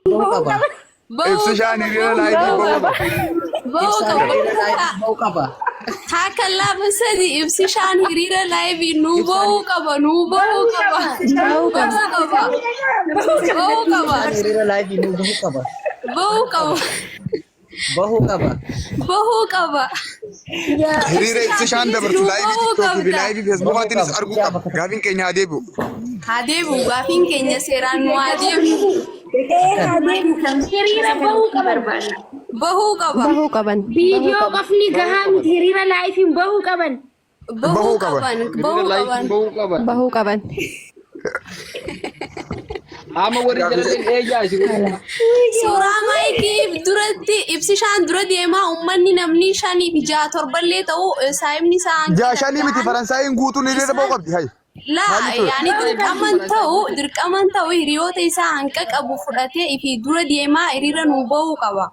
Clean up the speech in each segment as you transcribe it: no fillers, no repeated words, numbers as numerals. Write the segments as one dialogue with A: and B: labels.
A: Bahuu qaba.
B: Bahuu
C: Ibsishaan
B: qaba.
C: hiriira live
B: Bahuu
C: bahuu
B: qaba.
C: qaba.
B: Bahuu
A: Ibsaan
B: qaba.
A: hiriira live bahuu qaba.
B: Takka lama sadi ibsishaan hiriira live nuu
A: Ibsaan
B: bahuu qaba. Nuu bahuu
D: Bahuu
B: qaba.
D: qaba.
B: Bahuu qaba. Bahuu qaba.
A: Ibsishaan hiriira live nuu bahuu qaba.
B: Bahuu qaba.
A: Bahuu qaba.
B: Bahuu qaba.
C: Hiriira
B: Ibsishaan
C: ibsishaan
B: please
C: dabarsu
B: nuu
C: live
B: bahuu
C: TikTokii fi
B: qabda.
C: live
A: Bahuu
C: Facebookaatiinis
A: qaba.
C: arguu
A: Ijaa
C: qaba.
A: bakka takka.
C: Gaafiin keenya haa deebi'u.
B: Haa deebi'u gaafiin keenya seeraan nu haa deebi'u.
D: Hiriira bahuu qaban.
B: Bahuu qaba.
E: Bahuu qaban. Bahuu
D: Viidiyoo
E: qaban.
D: qofni gahaa miti hiriira liveiin bahuu qaban.
B: Bahuu
C: Bahuu qaban.
B: qaban.
F: Hiriira
B: Bahuu
F: liveiin
B: qaban.
F: bahuu qaban.
E: Bahuu qaban.
F: Amma warri jalalleen eeyyaa isin warri
B: Suuraa maayikii duratti ibsishaan dura deemaa uummanni namni shanii fi ja'a torballee ta'u saayimni isaa hanqina
C: Ja'a shanii miti
B: gahaan
C: Faransaayiin guutuun hiriira bahuu
B: isaan
C: qabdi. Hayi.
B: laa
C: Maal jechuudha?
B: yaani dirqaman ta'u dirqaman ta'u hiriyoota isaa hanqa qabu fudhatee fi dura deemaa hiriira nuu bahuu qaba.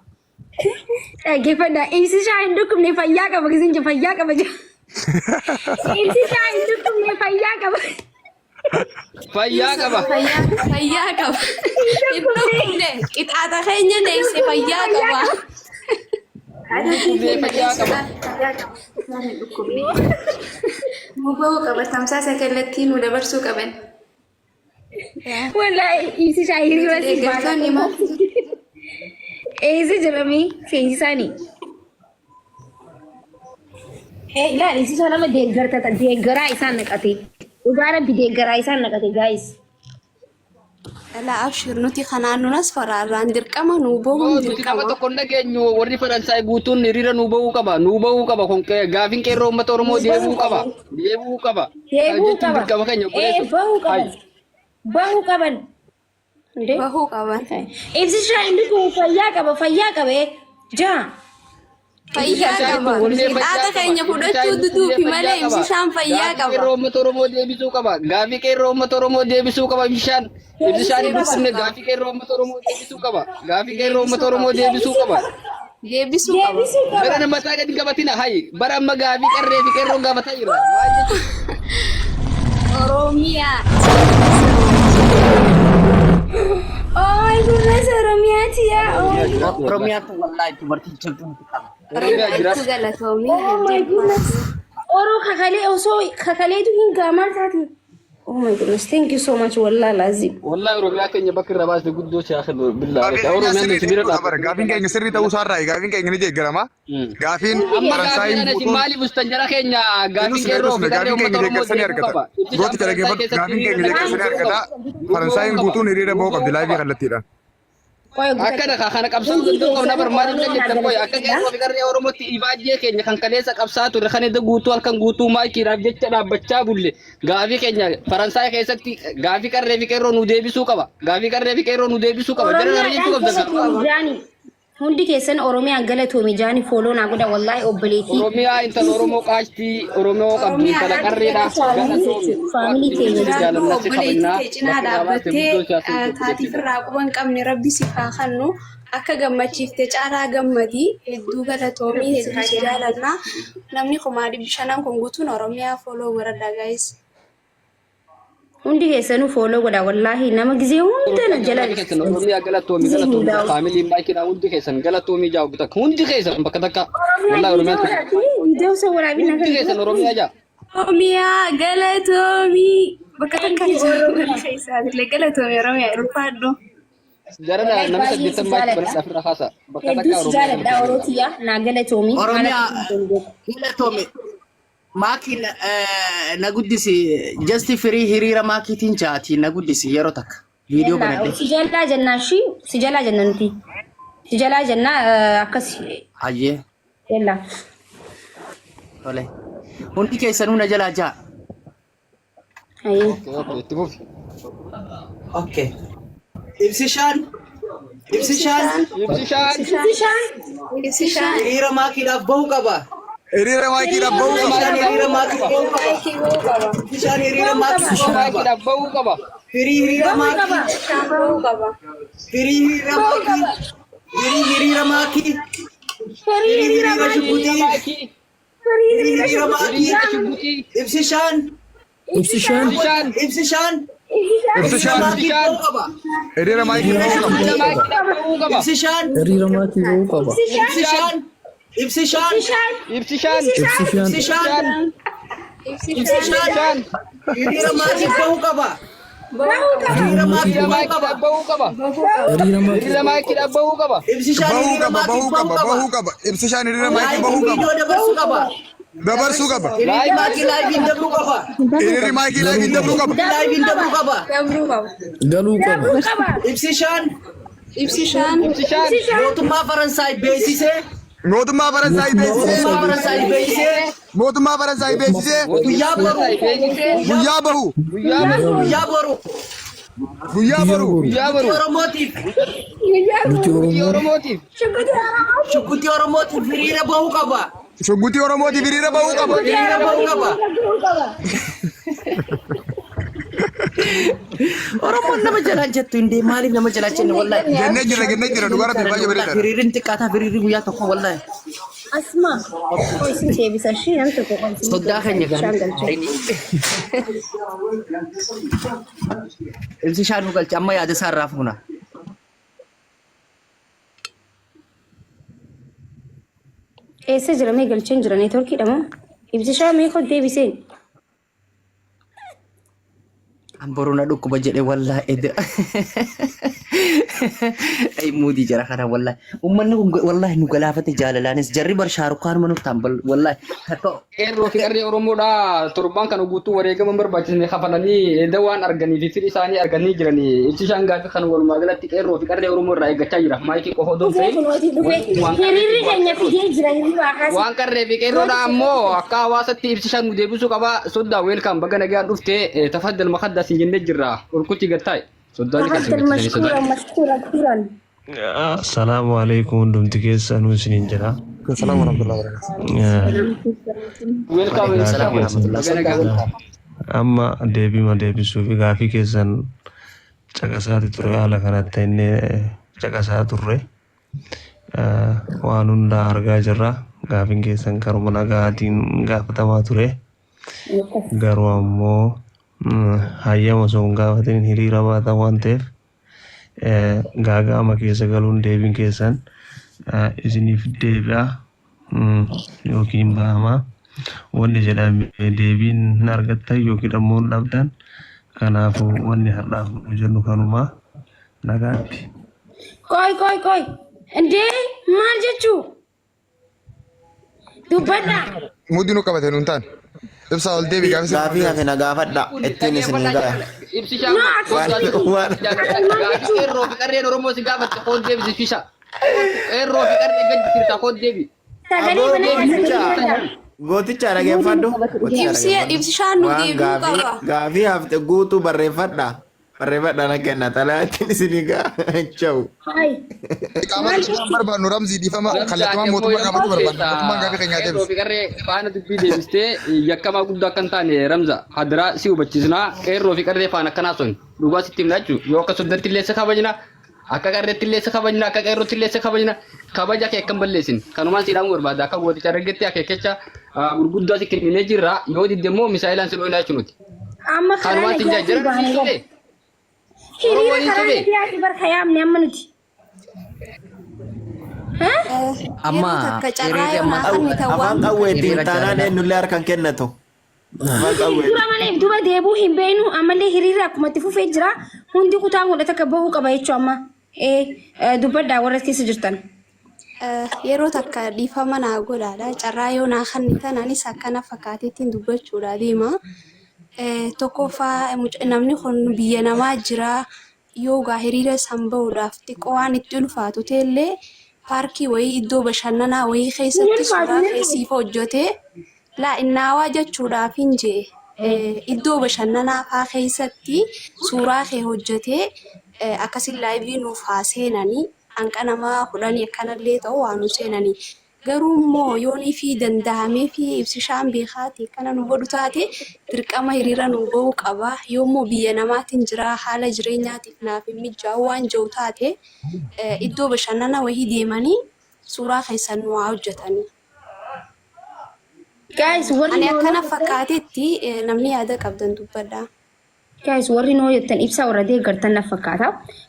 D: Dhaggeeffadhaa. Ibsishaa hin dhukkubne fayyaa qaba gisin fayyaa qaba jira. Ibsishaa hin dhukkubne fayyaa qaba.
F: Fayyaa qaba.
B: Fayyaa fayyaa qaba. Hin dhukkubne qixaaxa keenya neesse fayyaa qaba.
F: Dhukkubnee fayyaa qaba.
G: Nu bahuu qaba tamsaasa kallattii nu dabarsuu qaban.
D: Wallaahi ibsishaa hiriira
G: Nuti
D: si baala.
G: deeggartoonni maal
D: Eessa jedhamee seensisaanii? Ilaali ibsishaa nama deeggartata deeggaraa isaan naqate. Dhugaa rabbi deeggaraa isaan naqate guys.
B: Dhala abshir nuti kanaan nunas faraarraan dirqama nuu bahuun
F: Nuti nama
B: dirqama.
F: tokko hin dhageenyu warri Faransaay guutuun hiriira nuu bahuu qaba. Nuu bahuu qaba. Kun gaafiin qeerroo uummata Oromoo deebi'uu qaba. Deebi'uu qaba. Kana
D: Deebi'uu
F: jechuun
D: qaba.
F: dirqama keenya
D: Ee
F: obboleessoo.
D: bahuu qaban.
F: Hayi.
D: Bahuu qaban. Indee.
B: Bahuu qaban.
D: Ibsishaa inni kun fayyaa qaba fayyaa qaba ee. Jaa.
B: Fayyaa
F: Ibsishaan
B: qaba.
F: kun wallee fayyaa
B: Qixaaxa
F: qaba.
B: keenya
F: Ibsishaan
B: fudhachuu
F: kun
B: diduufi
F: wallee
B: malee
F: fayyaa qaba.
B: ibsishaan fayyaa
F: Gaafii
B: qaba.
F: qeerroo uummata Oromoo deebisuu qaba. Gaafii qeerroo uummata Oromoo deebisuu qaba ibsishaan. Ibsishaan
D: Deebisuu
F: hin
D: qaba.
F: dhukkubne
B: qaba.
F: gaafii qeerroo uummata Oromoo deebisuu qaba. Gaafii qeerroo uummata
B: Deebisuu
F: Oromoo
B: qaba.
F: deebisuu qaba.
B: Deebisuu qaba.
D: Deebisuu qaba.
F: Bara nama mataa gadi qabatina hayi. Bara amma gaafii qarree fi qeerroon gaafataa jira. Maal jechuudha?
B: Oromiyaa.
D: Oh my goodness Oromiyaati yaa. Oh my
F: Oromiyaa jiraatu wallahi.
A: Oromiyaatu wallaahi dubartii jabduu nuti qaba.
F: Oromiyaa
B: Hedduu
F: jiraatu.
B: galatoomii
D: Oh my
B: hedduu
D: goodness.
B: ulfaadhu.
D: Oro kakalee osoo kakaleetu hin gaamaa taate. Oh my goodness thank you so much wallahi lazim.
F: Wallahi Oromiyaa keenya bakka irraa baaste guddoo si haa kennu billaa.
C: Gaafiin keenya
F: Oromiyaan
C: sirrii
F: nuti bira
C: ta'uu bara.
F: dhaabbatte.
C: Gaafiin keenya sirrii ta'uu isaarraa gaafiin keenya ni deeggarama. Gaafiin
F: Amma gaafiin
C: Faransaayiin
F: ana isin
C: guutuun
F: maaliif ustan jara keenya gaafiin
C: Inus
F: qeerroo
C: dhufne
F: fi qarree
C: gaafiin
F: uummata
C: keenya
F: Oromoo
C: deeggarsanii
F: deebi'uu
C: argata.
F: qaba. Ibsishaan
C: Gooticha
F: Faransaay
C: dhaggeeffadhu
F: keessatti
C: gaafiin
F: hiriira
C: keenya
F: nagaa
C: deeggarsanii
F: bahuu
C: argata.
F: qaba.
C: Faransaayiin
F: Bahuu qaba.
C: guutuun hiriira bahuu
F: Bahuu
C: qabdi live
F: qaba.
C: kallattiidhaan.
F: Akkana kana qabsoo danda'uu qabna bar maaliif kan jettan qoy akka qeerroo fi qarree Oromootti ifaajjee keenya kan kaleessa qabsaa turre kan edda guutuu halkan guutuu maayikiidhaaf jecha dhaabbachaa bulle gaafii keenya Faransaay keessatti gaafii qarree fi qeerroo nu deebisuu qaba. Gaafii qarree fi qeerroo nu deebisuu qaba. Jara kana jechuu
D: Oromiyaadhaan
F: qabda.
D: galatoomi jaani. Hundi keessan Oromiyaan galatoomi jaani follow naa godha wallahi obboleettii.
F: Oromiyaa intala Oromoo qaashtii Oromoo qabdu intala qarreedha. Galatoomi.
D: Family keenya
F: Waaqni
B: Jiraadhu
F: jaalannaa si
B: obboleettii
F: kabajnaa
B: tee cinaa
F: bakka irraa baaste
B: dhaabbattee
F: guddoo si haa kennu
B: taatiif irraa quba hin qabne rabbi siif haa kennu. Akka gammachiifte caalaa gammadi. Hedduu galatoomii hedduu si jaalannaa. Namni 500,000 kun guutuun Oromiyaa follow godhadha guys.
D: Hundi keessanuu follow godha wallahi nama gizee hunda na jala
F: Hundi keessan Oromiyaa galatoomi
D: Gizee
F: galatoomi
D: hundaa'u.
F: Family maayikiidhaa hundi keessan galatoomi jaa takka hundi keessan bakka takka wallahi
D: Oromiyaa
F: Oromiyaan
D: viidiyoo osoo waraabin
F: hundi keessan Oromiyaa jaa.
B: Oromiyaa galatoomii. Bakka takka keessaatillee galatoomii Oromiyaa ulfaadhu.
F: Jarana
D: Wallahi
F: namni
D: baay'ee si
F: 80 maayikii
D: jaaladha.
F: banadha ofirraa kaasa bakka
D: Hedduu
F: takka
D: si
F: Oromiyaa
D: jaaladha
F: galatoomi.
D: Orootiyaa naa galatoomi.
A: Oromiyaa galatoomi. Maakiin na guddisi just free hiriira maakiitiin jaatii na guddisi yeroo takka viidiyoo banadhe.
D: Si jalaa jennaa shi si jalaa jenna nuti. Si jalaa jennaa akkas
A: Hayyee
D: jennaa.
A: tole. Hundi keessanuu na jalaa jaa.
D: Hayyee.
F: Okay, okay, itti fufi.
A: Okay. Ibsishaan Ibsishaan
F: Ibsishaan
D: Ibsishaan
G: Ibsishaan
A: hiriira maakiidhaaf bahuu qaba.
C: Hiriira maakiidhaaf bahuu qaba.
A: Ibsishaan hiriira maakii bahuu qaba. Ibsishaan hiriira maakii bahuu qaba.
F: maakiidhaaf bahuu qaba.
A: Free hiriira
D: bahuu
A: maakii.
D: qaba.
B: Bahuu qaba.
A: Free hiriira maakii. Free hiriira maakii.
D: Free
A: Free
D: hiriira
A: hiriira
D: maakii.
A: shuguxii.
F: Maakii.
D: Free hiriira
A: Hiriira maakii.
F: Hiriira shuguxii.
A: Ibsishaan.
H: Ibsishaan.
F: Ibsishaan.
A: Ibsishaan.
C: Ibsishaan
A: Maakii bahuu qaba.
C: hiriira maayikii bahuu qaba.
F: Hiriira maakiidhaaf bahuu qaba.
A: Ibsishaan.
E: Hiriira maakii bahuu qaba.
A: Ibsishaan. Ibsishaan.
F: Ibsishaan.
E: Ibsishaan.
A: Ibsishaan.
F: Ibsishaan.
A: Hiriira maakii bahuu qaba.
D: Bahuu qaba.
A: Hiriira maakii
F: Hiriira
A: bahuu
F: maakii
A: qaba.
F: bahuu qaba.
E: Hiriira maakii
F: Hiriira maakii bahuu qaba.
A: Ibsishaan
C: Bahuu
A: hiriira
C: qaba,
A: maakii
C: bahuu
A: bahuu
C: qaba,
A: qaba.
C: bahuu qaba. Ibsishaan hiriira maayikii
A: Laayiviin
C: bahuu qaba.
A: viidiyoo dabarsuu qaba.
C: Dabarsuu qaba.
A: Hiriirri maakii laayiviin dabruu qaba.
C: Hiriirri maayikii laayiviin dabruu qaba.
A: Laayiviin dabruu qaba.
B: Dabruu qaba.
E: galuu qaba.
D: Dabruu qaba.
A: Ibsishaan
B: Ibsishaan.
F: Ibsishaan.
A: mootummaa Faransaay beeksisee
C: Mootummaa Faransaay beeksisee.
A: mootummaa Faransaay beeksisee
C: Mootummaa Faransaay beeksisee.
A: guyyaa boru
C: Guyyaa bahu.
F: Guyyaa boru.
A: guyyaa boru
C: Guyyaa boru.
F: Guyyaa boru.
A: Oromootiif
E: Nuti
F: Biyya
E: Oromoo
F: Oromootiif.
D: Shuggutii Oromoo.
A: shuggutii Oromootiif hiriira bahuu qaba.
C: Shuggutii Oromootiif hiriira bahuu qaba.
A: Hiriira bahuu qaba.
D: Bahuu qaba.
A: Oromoon nama jalaan jettu hin deemu maaliif nama jalaan jenne wallahi.
C: Jennee jirra, jennee jirra. Dhugaa rabbi baay'ee bareedaadha.
A: Hiriirri xiqqaataa hiriirri guyyaa tokko wallahi.
D: Asma. Qoy isin deebisa ishee nam tokko qoy isin
A: Soddaa keenya
D: bishaan galchee.
A: Ibsishaan nu galche amma yaada isaa irraa fuuna.
D: Eessa jira mee galcheen jira neetworkiidha moo? Ibsishaa mee koo deebiseen?
A: An boru na dhukkuba jedhe wallahi eda. Ay muudii jara kana wallahi. Uummanni kun wallahi nu galaafate jaalalaanis jarri bar shaarukaan manuuf ta'an wallahi. Takka
F: Qeerroo fi qarree Oromoodhaa torbaan kana guutuu wareegama hin barbaachisne kafalanii edda waan arganii fi fedhi isaanii arganii jiranii. Ibsishaan gaaffii kan walumaa galatti qeerroo fi qarree Oromoo irraa eeggachaa jira. Maayikii qofa odoo hin
D: Dhufee
F: ta'in
D: kun hojii dhufee. Hiriirri keenya fidee jira hiriira kaase.
F: waan qarree fi qeerroodhaa ammoo akka hawaasatti ibsishaan nu deebisuu qaba. Soddaa welcome baga nagaan dhuftee tafaddal makaddaa siin jennee jirra. Olkutti gattaa'e. Soddaan kan
D: Tafaddal mashkuuran mashkuuran kuran.
H: Assalaamu alaikum hundumti keessanuu isiniin jedha.
C: Assalamu warahmatullahi wabarakatuh.
F: Welcome
A: Salaam warahmatullah.
F: baga nagaan.
H: Amma deebima deebisuu fi gaafii keessan caqasaati ture haala kanatti inni caqasaa turre. Waan hundaa argaa jirra. Gaafiin keessan karuma nagaatiin gaafatamaa ture. Garuu ammoo hayyama osoo hin gaafatin hiriira baatan waan ta'eef gaaga'ama keessa galuun deebiin keessan isiniif deebi'a yookiin ba'ama. Wanni jedhame deebiin hin argattan yookiin ammoo hin dhabdan. Kanaafuu wanni har'aaf nu jennu kanuma nagaatti.
D: Qoy qoy qoy. Indee maal jechuu? Dubbadhaa.
C: Muudii nu qabate nuun taane. Ibsaa ol deebi gaafii
I: Gaafii hafe na gaafadha. Ittiin isin hin ga'a.
F: Ibsishaan
D: No, akkas
I: Waan
F: gaafii qeerroo fi qarreen Oromoo si gaafatte koon deebisi ibsisha. Qeerroo fi qarree gadi jirta koon deebi.
D: Sagalee
I: Aboo
D: mana
I: gooticha
D: keessatti
I: gooticha dhageeffadhu. Gooticha
B: Ibsi
I: dhageeffadhu.
B: ibsishaan nu
I: Waan
B: deebi'uu
I: gaafii
B: qaba.
I: gaafii hafte guutuu barreeffadha. Barreeffadha na kenna. Xalayaa ittiin isin ga'a. Chau.
D: Hai.
C: Qaama waan barbaadnu ramzii dhiifama kallattumaan mootummaa gaafachuu barbaadna. Mootummaan gaafii keenya haa
F: Qeerroo
C: deebisu.
F: fi qarree faana dubbii deebistee yakkamaa guddaa akka hin taane Ramza hadiraa si hubachiisnaa qeerroo fi qarree faana akkanaa son dhugaa sitti himna jechuudha yoo akka soddatti illee si kabajna akka qarreetti illee si kabajna akka qeerrootti illee si kabajna kabaja kee akka hin balleessin kanumaan si dhaamuu barbaada akka gooticha argetti akeekkecha gurguddaa si kenninee jirra yoo didde immoo misaa'ilaan si dhoofnaa jechuudha.
D: Amma karaa
F: Kanumaan si
D: nagayaatiin
F: jira
D: baane
F: sobee
D: Hiriira
F: Oromoon hin
D: karaa
F: sobee.
D: nagayaatiin barka yaamne amma nuti.
A: Amma
B: Yeroo takka carraa
A: hiriirri
B: yoo
A: amma
B: naa kennitan
I: Afaan
B: waan
I: qawweetiin
A: Hiriira
I: taanaan
A: jaalalaa.
I: eenyullee harkaan kennatu. Afaan qawweetiin.
D: Dura malee duba deebuu hin beeknu ammallee hiriirri akkuma itti fufee jira. Hundi kutaan godhata akka bahuu qaba jechuu amma. Ee dubbadhaa warra keessa jirtan.
B: Yeroo takka dhiifama naa godhaadha. Carraa yoo naa kennitan anis akkana fakkaateettiin dubbachuudha deema. Tokkoffaa namni kun biyya namaa jira. Yoo gaa hiriira san bahuudhaaf xiqqoo waan itti ulfaatu ta'ellee paarkii wayii iddoo bashannanaa wayii keessatti suuraa keessiif hojjetee laa innaawaa jechuudhaaf hin jee iddoo bashannanaa faa keessatti suuraa kee hojjetee akkasin laayivii nuuf haa seenanii hanqa nama 10 akkanallee ta'u waa nu seenanii. Garuu immoo yoonii fi danda'amee fi ibsishaan beekaati akkana nu godhu taate dirqama hiriira nu bahuu qaba. Yoo immoo biyya namaatiin jira haala jireenyaatiif naaf hin mijaa'u waan jiru taate iddoo bashannana wayii deemanii suuraa keessan nu haa hojjetanii.
D: Guys warri
B: Ani akkana fakkaatetti namni yaada qabdan dubbadha.
D: Guys warri noo jettan ibsaa warra deeggartan na fakkaata.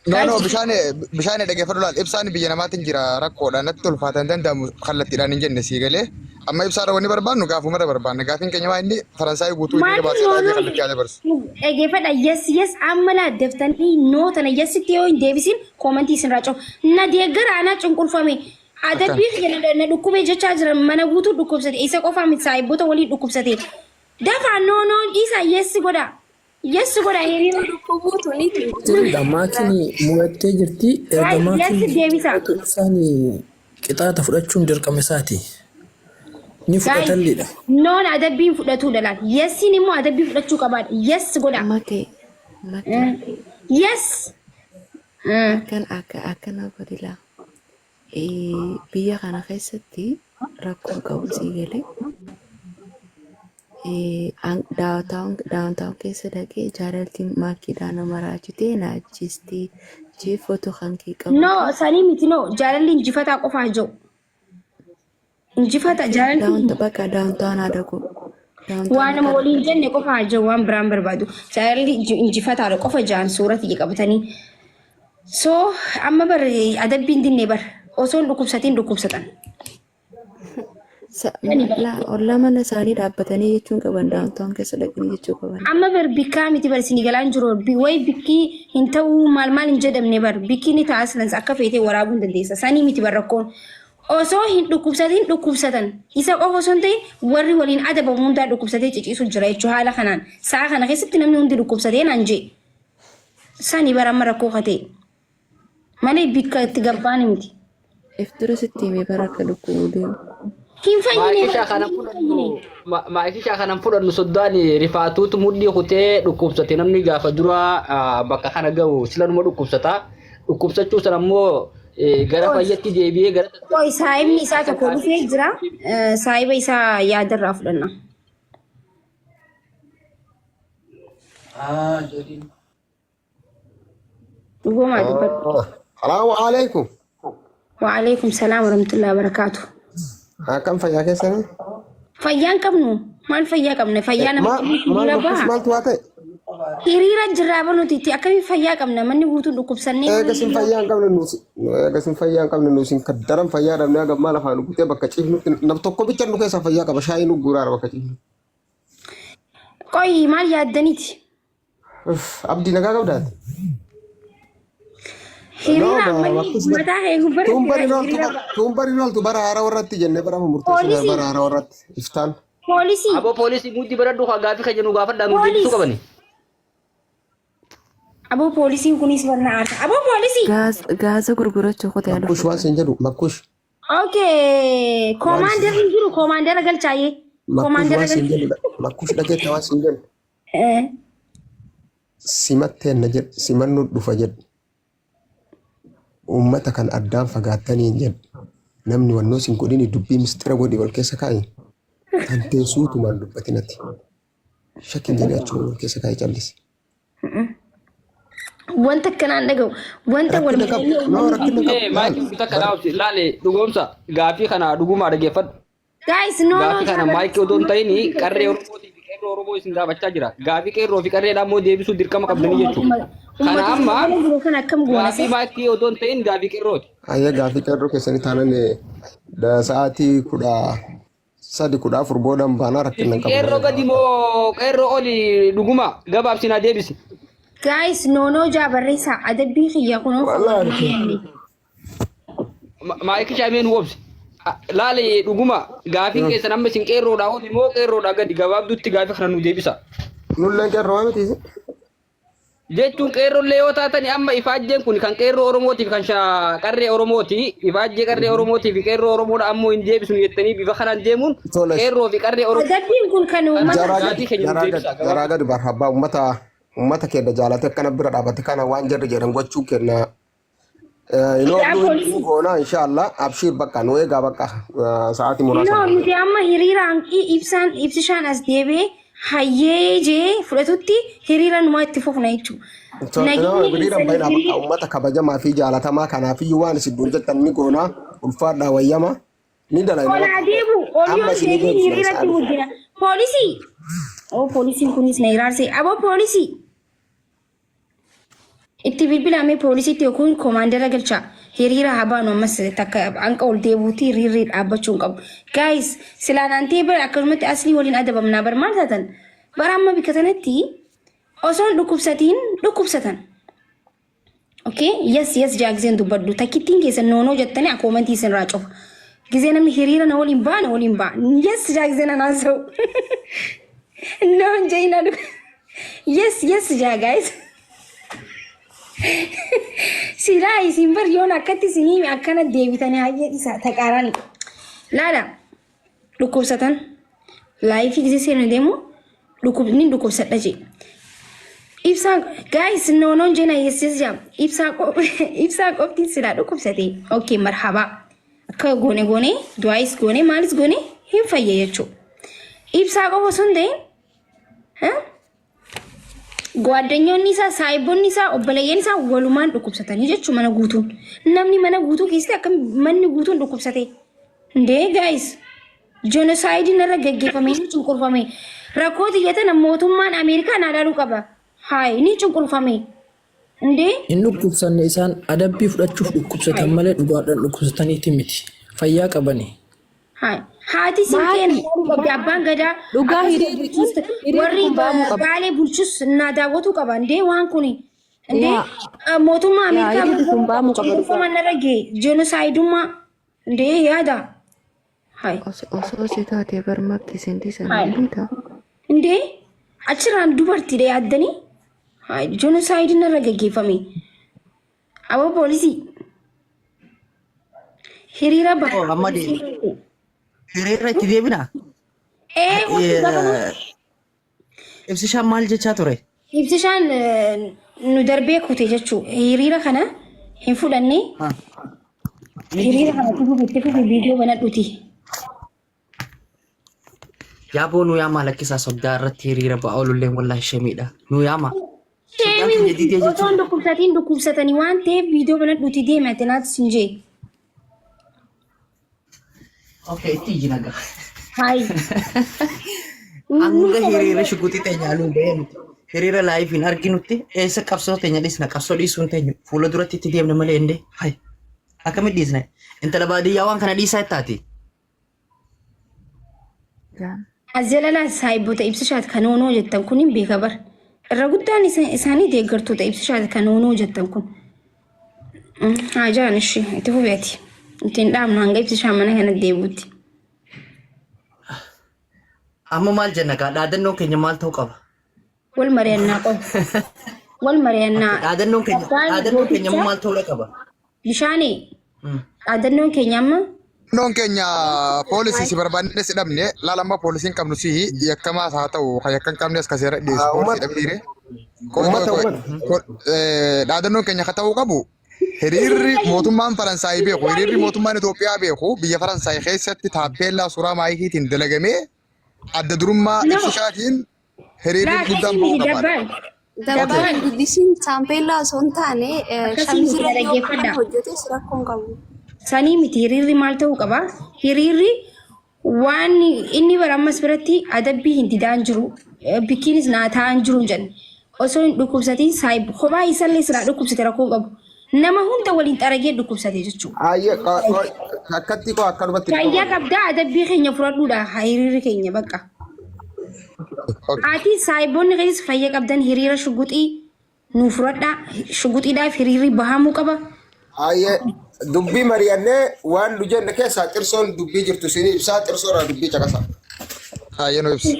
C: No, no,
D: Guys
C: bishaan bishaan dhaggeeffadhu laal. Ibsaan biyya namaatiin jira rakkoodha. Natti ulfaata hin danda'amu kallattiidhaan hin jenne sii galee. Amma ibsaadha wanni barbaannu gaafumarra barbaanna. Gaafiin keenya maa inni Faransaayii guutuu hiriira
D: Maal
C: baasee
D: noo
C: dhaabee
D: noo
C: kallattii haa dabarsu.
D: dhaggeeffadha yes yes amma laa daftanii noo tana yesitti yoo hin deebisin koomantii isinirraa cufa. Na deeggara anaa cunqurfame.
C: Akkan.
D: Adabbii kiyya na dhukkubee jechaa jiran mana guutuu dhukkubsate isa qofaa miti saahibboota waliin dhukkubsate. Dafaa noo noo dhiisaa yes godhaa. Yes godha hiriira.
G: Dhukkubuu tuni
E: Sirriidha. Maakiin mo'attee jirti. Erga
D: Guys,
E: maakiin
D: yes deebisa.
E: mo'atu ibsaan qixaata fudhachuun dirqama isaati. Ni
D: Guys,
E: fudhatalleedha.
D: noon adabbiin fudhatuu laal. Yesiin immoo adabbii fudhachuu qabaadha. Yes godha.
G: Makee makee
D: Yes.
G: Akkan akka akkana godhila. Biyya kana keessatti rakkoon qabu sii galee. Downtown keessa dhaqee jaalaltiin maakiidhaa nama raajitee na ajjeesti jee footoo kan kee qabu.
D: No, sanii miti no. Jaalalli injifataa qofaa jiru. Injifata jaalalli
G: Bakka downtown haa dhaqu.
D: Waan nama waliin jenne qofaa jiru waan biraan barbaadu. Jaalalli injifataadha qofa jaan suurati qabatanii. So amma bar adabbiin dinne bar osoo hin dhukkubsatiin dhukkubsatan.
G: Ollaa mana isaanii dhaabbatanii jechuun qaban downtown keessa dhaqanii jechuu qaban.
D: Amma bar bikkaa miti bar isinii galaan jiru wayi bikkii hin ta'uu maal maal hin jedhamne bar bikkii ni ta'a silans akka feetee waraabuu hin dandeessa. Sanii miti bar rakkoon. Osoo hin dhukkubsatiin dhukkubsatan isa qofa osoo hin ta'in warri waliin adabamu hundaa dhukkubsatee ciciisu jira jechuudha haala kanaan. Sa'a kana keessatti namni hundi dhukkubsatee naan jee. Sanii bara amma rakkoo katee. Malee bikka itti gabbaan miti.
G: If dura sitti himee bara akka dhukkubuu deemu.
D: Hin fayyine
F: Maakishaa kana fudhannu maakishaa kana fudhannu soddaan rifaatuutu mudhii kutee dhukkubsate namni gaafa dura bakka kana gahu silanuma dhukkubsata. Dhukkubsachuu sana immoo gara fayyatti deebi'ee gara
D: Qoy saahibni isaa tokko dhufee jira. Saahiba isaa yaadarraa fudhanna. Dhugumaa dubbadhu.
J: Salaamu alaikum.
D: Wa'alaikum salaam warahmatullahi wabarakaatu.
J: Akkam fayyaa keessanii?
D: Fayyaan qabnu maal fayyaa qabna? Fayyaa nama
J: Maal
D: hiriira
J: maal
D: baha.
J: maaltu waa ta'e?
D: Hiriira jirraa banuti itti akkamiin fayyaa qabna? Manni guutuun dhukkubsannee
J: Eega sin fayyaa hin qabne nuusi. Eega sin fayyaa hin qabne nuusin kaddaran fayyaa dhabnee haga maal afaan guutee bakka ciifnutti nam tokko bicha nu keessaa fayyaa qaba shaayii nu guuraara bakka ciifnu.
D: Qoyi maal yaaddaniiti?
J: Uff, Abdii nagaa qabdaati?
D: Hiriira ammallee mataa kee gubbarratti
J: Tuumbari loltu
D: hiriira
J: bara tuumbari loltu bara haaraa warratti jennee bara murteessine
D: Poolisii.
J: bara haaraa warratti iftaan.
D: Poolisii.
F: Aboo poolisii muddii baradhu haa gaafii keenya nu gaafadhaa nu deebisuu qabani.
D: Aboo poolisiin kunis barna aarsa. Aboo poolisii.
G: Gaaza gurgurachuu kotee
J: Makkush waan siin jedhu makkush.
D: Okay. Koomaandar hin jiru. Koomaandara galchaayyee.
J: Makkush
D: Koomaandara
J: waan siin
D: galcha.
J: jedhu makkush dhageetta waan siin jedhu. Simatteen na jedhu simannu dhufa jedhu. Uummata kan addaan fagaattanii hin jedhu. Namni wannoo siin godhini dubbii mistira godhi wal keessa kaa'i. Kan teessuutumaan dubbatinati. Shakkiin jedhee achuma wal keessa kaa'i callisi.
D: Wanta akkanaan dhaga'u. Wanta wal
J: Rakkina qabu. No, rakkina qabu.
F: Ee maayikii bitta kana laale dhugoomsa gaafii kana dhugumaa dhaggeeffadhu.
D: Guys, no, no.
F: Gaafii kana maayikii odoo hin ta'in qarree Oromootii fi qeerroo Oromoo isin gaafachaa jira. Gaafii qeerroo fi qarreedhaa immoo deebisuu dirqama qabdanii jechuudha. Kana amma
D: Kan akkam goona
F: gaafii maayikii odoo hin ta'in gaafii qeerrooti.
J: Ayya gaafii qeerroo keessanii taanan sa'aatii 13 14 booda baanaa rakkina hin qabu.
F: Qeerroo gadi moo qeerroo oli dhuguma gabaabsinaa deebisi.
D: Guys, no, no, jaa barreessaa. Adabbii kiyya kunoo.
J: Wallaahi.
F: Maayikii shaameen obsi. Laale dhuguma gaafiin keessan amma isin qeerroodhaa oli moo qeerroodhaa gadi gabaabduutti gaafii kana nu deebisa.
J: Nulleen qeerroo waa miti isin.
F: Jechuun qeerrollee yoo taatani amma ifaajjeen kun kan qeerroo Oromootiif kan qarree Oromooti. Ifaajjee qarree Oromootii fi qeerroo Oromoodha ammoo hin deebisnu jettanii bifa kanaan deemuun
J: Tole.
F: qeerroo fi qarree Oromoo
D: Adabbiin kun kan uummata.
J: Jaraa gadi
F: gaafii keenya nu
J: jaraa gadi
F: deebisa.
J: jaraa gadi barhabbaa uummata uummata keenya jaalate akkana bira dhaabate kana waan jarri jedhan gochuu kenna. Inoo
D: Hidhaa poolisii.
J: goona inshallah abshiir bakka nu eegaa bakka sa'aatii muraasa.
D: No, nuti amma hiriira hanqii ibsaan ibsishaan as deebi'ee hayyee jee fudhatutti hiriira numaa itti fufna jechuudha. Nageenyi
J: Hiriira
D: keessan
J: baay'inaa bakka
D: hiriira
J: uummata kabajamaa fi jaalatamaa kanaafiyyuu waan isin dur jettan ni goona ulfaadhaa wayyama ni dalayna
D: ol
J: bakka.
D: adeemu ol yoo
J: Amma isinii
D: deebiin
J: deebisna
D: hiriiratti
J: isaan.
D: guddina. Poolisii! Oo poolisiin kunis na hiraarsee. Aboo poolisii! Itti bilbilamee poolisiitti yookiin koomaandara galchaa. Hiriira haa baanu ammas takka hanqa ol deebuuti hiriirri dhaabbachuu hin qabu. Guys, silaa naan ta'e bara akkasumatti aslii waliin adabamnaa bar maal taatan? Bara amma bikka sanatti osoo hin dhukkubsatiin dhukkubsatan. Okay? Yes, yes jaa giseen dubbadhu. Takkittiin keessan noonoo jettanii akoomantii isin irraa cufa. Gisee namni hiriira na waliin ba'a na waliin ba'a. Yes jaa giseen anaan haasa'u. No hin je'inaa dhuga. Yes, yes jaa guys. Silaa isin bar yoon akkatti isinii akkana deebitanii hayyee dhisaa taqaarani. Laala dhukkubsatan laayifii gisee seenu deemu dhukkubni dhukkubsadha jee. Ibsaan guys no no jena yes yes jaa ibsaa ibsaa qofti silaa dhukkubsate okay marhabaa akka goone goone du'aayis goone maalis goone hin fayya jechuudha. Ibsaa qofa osoo hin ta'in Gwaaddanyoonni isaa, saahibbonni isaa, obboleeyyan isaa walumaan dhukkubsatanii jechuun mana guutuun. Namni mana guutuu keessatti akka manni guutuun dhukkubsate. Ndee guys, jenoosaayidii narra gaggeeffame ni cunqurfame. Rakkoo xiyya tana mootummaan Ameerikaa naa ilaaluu qaba. Haay ni cunqurfame. Ndee
E: Hin dhukkubsanne isaan adabbii fudhachuuf dhukkubsatan malee dhugaadhaan dhukkubsataniiti miti. Fayyaa qabani.
D: Haay. Haati siinqee
B: Maali?
D: na ilaaluu qabdi abbaan gadaa
G: Dhugaa
D: akkasuma
G: hiriirri kun
D: bulchus
G: hiriirri
D: warri
G: kun bahamuu qaba.
D: baalee bulchus naa daawwatuu qaba. Ndee waan kuni ndee
G: Yaa
D: mootummaa
G: yaa
D: Ameerikaa
G: hiriirri kun bahamuu qaba dhugaa.
D: cunqurfama narra ga'e jenosaayidummaa ndee yaada. Haay.
G: Osoo si taate bar mabti isin dhiisan
D: Haay.
G: hin beektaa?
D: Ndee achirraan dubartiidha yaaddanii haay jenoosaayidii narra gaggeeffame. Aboo poolisii hiriira baha.
A: Oh, amma deebi. Hiriirra itti deebina.
D: Ee wanti gaafa
A: Ibsishaan maal jechaa ture?
D: Ibsishaan nu darbee kute jechuu hiriira kana hin fudhanne
A: Ni
D: hiriira
A: dide.
D: kana itti fufi itti fufi viidiyoo banadhuti.
A: Yaaboo nu yaamaa lakkisaa soddaa irratti hiriira ba'aa oolulleen wallaahi shemiidha. Nu yaamaa. Soddaan
D: Sheemii
A: keenya didee
D: osoo hin
A: jechuudha.
D: dhukkubsatiin dhukkubsatanii waan ta'eef viidiyoo banadhuti deemi ati naatti sin jee.
A: Okay, itti iyyi nagaa.
D: Hayi.
A: Hanga hiriira shuguxii teenya aluun ba'ee nuti hiriira laayif hin arginutti eessa qabsoo teenya dhiisna qabsoo dhiisuun teenya fuula duratti itti deemna malee indee hayi akkamitti dhiisna intala baadiyyaa waan kana dhiisaa ittaati.
D: As jala saahibbota ibsishaat kan hoonoo jettan kun hin beeka bar. Irra guddaan isaanii deeggartoota ibsishaat kan hoonoo jettan kun. Haa jaan ishi itti fufi ati. Ittiin dhaabnu hanga ibsishaan mana kana deebi'utti.
A: Amma maal jenna gaa dhaadannoon keenya maal ta'uu qaba?
D: Wal mari'annaa qofa. Wal mari'annaa.
A: Dhaadannoon keenya
D: Abbaan
A: dhaadannoon keenya
D: gootichaa
A: maal ta'uu qaba?
D: bishaanii dhaadannoon keenya amma
C: Dhaadannoon keenya poolisii si barbaanne si dhabne laala amma poolisiin qabnu si yakkamaas haa ta'u kan yakka hin qabnes kan seera dhiyeessu poolisii dhabdiire.
J: Uummata uummata.
C: Dhaadannoon keenya akka ta'uu qabu hiriirri mootummaan Faransaay beeku hiriirri mootummaan Itoophiyaa beeku biyya Faransaay keessatti taappeellaa suuraa maayikiitiin dalagamee adda durummaa
D: No.
C: ibsishaatiin hiriirri
D: Laa
C: guddaan
D: akkasii
C: bahuu
D: miti
C: qaba.
D: dabbaan.
B: Dabbaan
D: Dabbaan
B: guddisiin saampeellaa osoo hin taane
D: akkasii
B: shamizii
D: miti
B: irratti yoo
D: dhaggeeffadha.
B: kan hojjetes rakkoo hin qabu.
D: Sanii miti hiriirri maal ta'uu qaba? Hiriirri waan inni bara ammas biratti adabbii hin didaan jiru bikkiinis naa ta'an jiru hin jenne. Osoo hin dhukkubsatiin saayib kophaa isallee silaa dhukkubsate rakkoo hin qabu. Nama hunda waliin xaragee dhukkubsate jechuudha.
J: Ayyee akkatti koo akkanumatti
D: Fayyaa qabdaa adabbii keenya fudhadhuudha hiriirri keenya bakka. Ati saayiboonni keessa fayya qabdan hiriira shuguxii nuu fudhadhaa. Shuguxiidhaaf hiriirri bahamuu qaba.
J: Ayyee dubbii mari'annee waan nu jenne keessaa xirsoon dubbii jirtu isin ibsaa xirsoorraa dubbii caqasa.
C: Hayyee nu ibsi.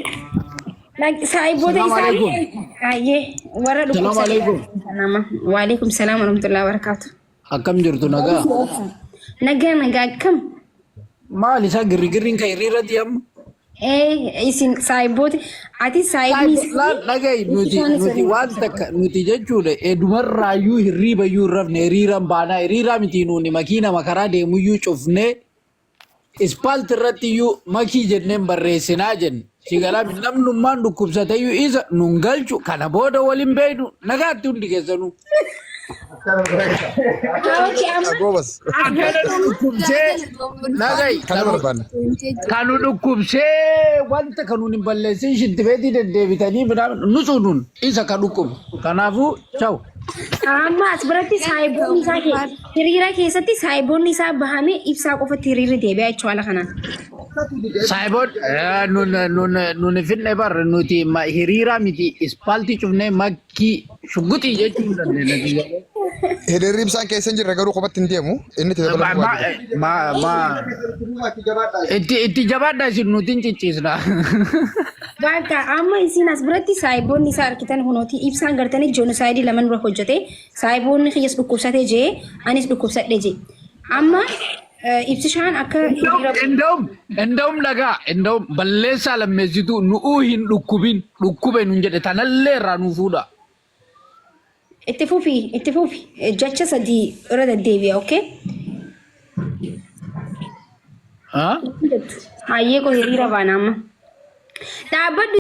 D: Saayiboota
K: Salaam alaikum.
D: isaanii ayyee warra
K: Salaam
D: dhukkubsatan
K: alaikum.
D: nama. Waalaikum salaam warahmatullahi wabarakatuh.
K: Akkam jirtu nagaa?
D: Nagaa nagaa akkam?
K: Maal isaa girrigirriin kan hiriirratti amma?
D: Ee isin saayiboota ati saayibni
K: Laal dhaga'i nuti nuti waan takka nuti jechuudha edumarraayyuu hirriibayyuu hin rafne hiriiran baanaa hiriiraa miti nuuni makiina makaraa deemuyyuu cufnee ispaalti irratti iyyuu makii jenneen barreessinaa jenne. Si galaa namnummaan dhukkubsateyyuu isa nun galchu kana booda waliin beeknu nagaatti hundi keessanuu.
D: Okay, amma
C: Goobas.
K: Akkana nu dhukkubsee naga'i
C: Kana barbaanna.
K: kanu dhukkubsee wanta kanuun hin balleessin shintibeetii deddeebitanii midhaan nu sunuun isa ka dhukkubu. Kanaafuu chaw.
D: Amma as biratti saayiboonni isaa hiriira keessatti saayiboonni isaa bahamee ibsaa qofatti hiriirri deebi'aa jechuudha haala kanaan.
K: Saayiboon nun nun nun finne bar nuti hiriira miti ispaaltii cufnee makkii shugguxii jechuu hin dandeenya.
C: Hiriirri ibsaan keessa hin jirre garuu kophatti hin deemu. Inni itti
K: Ma
C: dabalamuu
K: ma
C: waajiba.
K: ma ma itti itti jabaadha isin nuti hin cicciisna.
D: Bakka amma isin as biratti saayiboonni isaa argitan kunooti ibsaan gartanii joonosaayidii lama nurra hojjete saayiboonni kiyyas dhukkubsate jee anis dhukkubsadhe jee. Amma ibsishaan akka hiriira
K: Inda'um inda'um dhagaa inda'um balleessaa lammeessituu nu'uu hin dhukkubin dhukkube nun jedhe tanallee irraa nuu fuudha.
D: Itti fufi itti fufi jecha sadii irra deddeebi'a okay?
K: Ha?
D: Hayyee koo hiriira baana amma. Dhaabbadhu.